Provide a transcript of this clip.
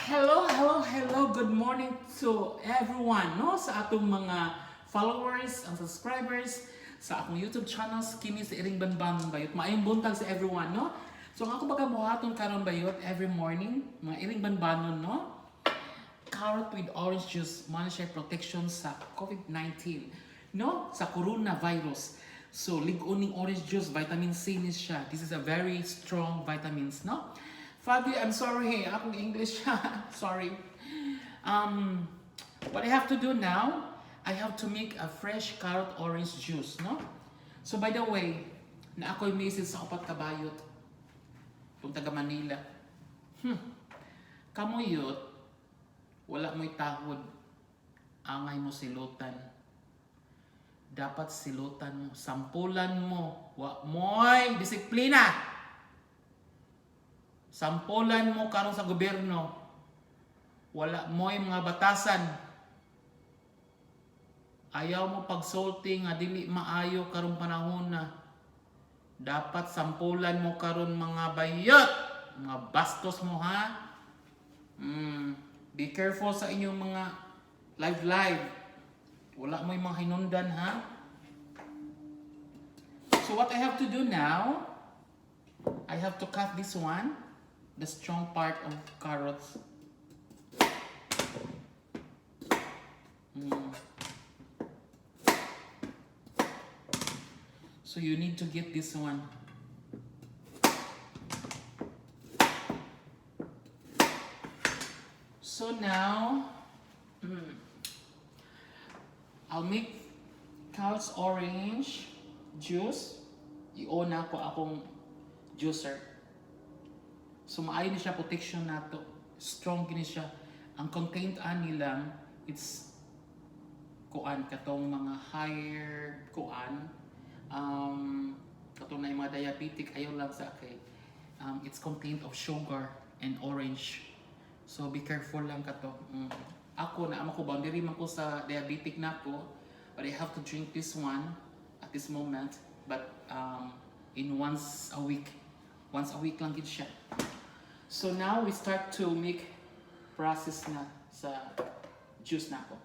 Hello, hello, hello. Good morning to everyone, no? Sa atong mga followers and subscribers sa akong YouTube channel, Skinny sa Iring Banban Bayot. Maayong buntag sa everyone, no? So ang ako baga buhaton karon, bayot, every morning, mga Iring Banbanon, no? Carrot with orange juice, man siya protection sa COVID-19, no? Sa coronavirus. So, lig-on ning orange juice, vitamin C ni siya. This is a very strong vitamins, no? Fabi, I'm sorry, akong English. Sorry. What I have to do now, I have to make a fresh carrot orange juice, no? So, by the way, na ako'y message sa upat ka bayot. Kung taga Manila. Kamuyot, wala mo'y tahod. Angay mo silutan. Dapat silutan mo. Sampulan mo. Wa mo'y disiplina. Sampulan mo karon sa gobyerno. Wala mo'y mga batasan. Ayaw mo pagsulti nga dili maayo karong panahon na. Dapat sampulan mo karon, mga bayot. Mga bastos mo, ha. Be careful sa inyong mga live live. Wala mo'y mga hinundan, ha. So what I have to do now, I have to cut this one, the strong part of carrots. So you need to get this one. So now, I'll make carrots orange juice. I-on ko akong juicer. So maayo ni siya protection nato. Strong kini siya. Ang content ani lang, it's kuan, katong mga higher kuan, katong na yung mga diabetic, ayaw lang sa kay it's content of sugar and orange, so be careful lang kato. Ako na ama ko, boundary man ko sa diabetic nako, but I have to drink this one at this moment, but in once a week, once a week lang gid siya. So now we start to make process na sa juice nako.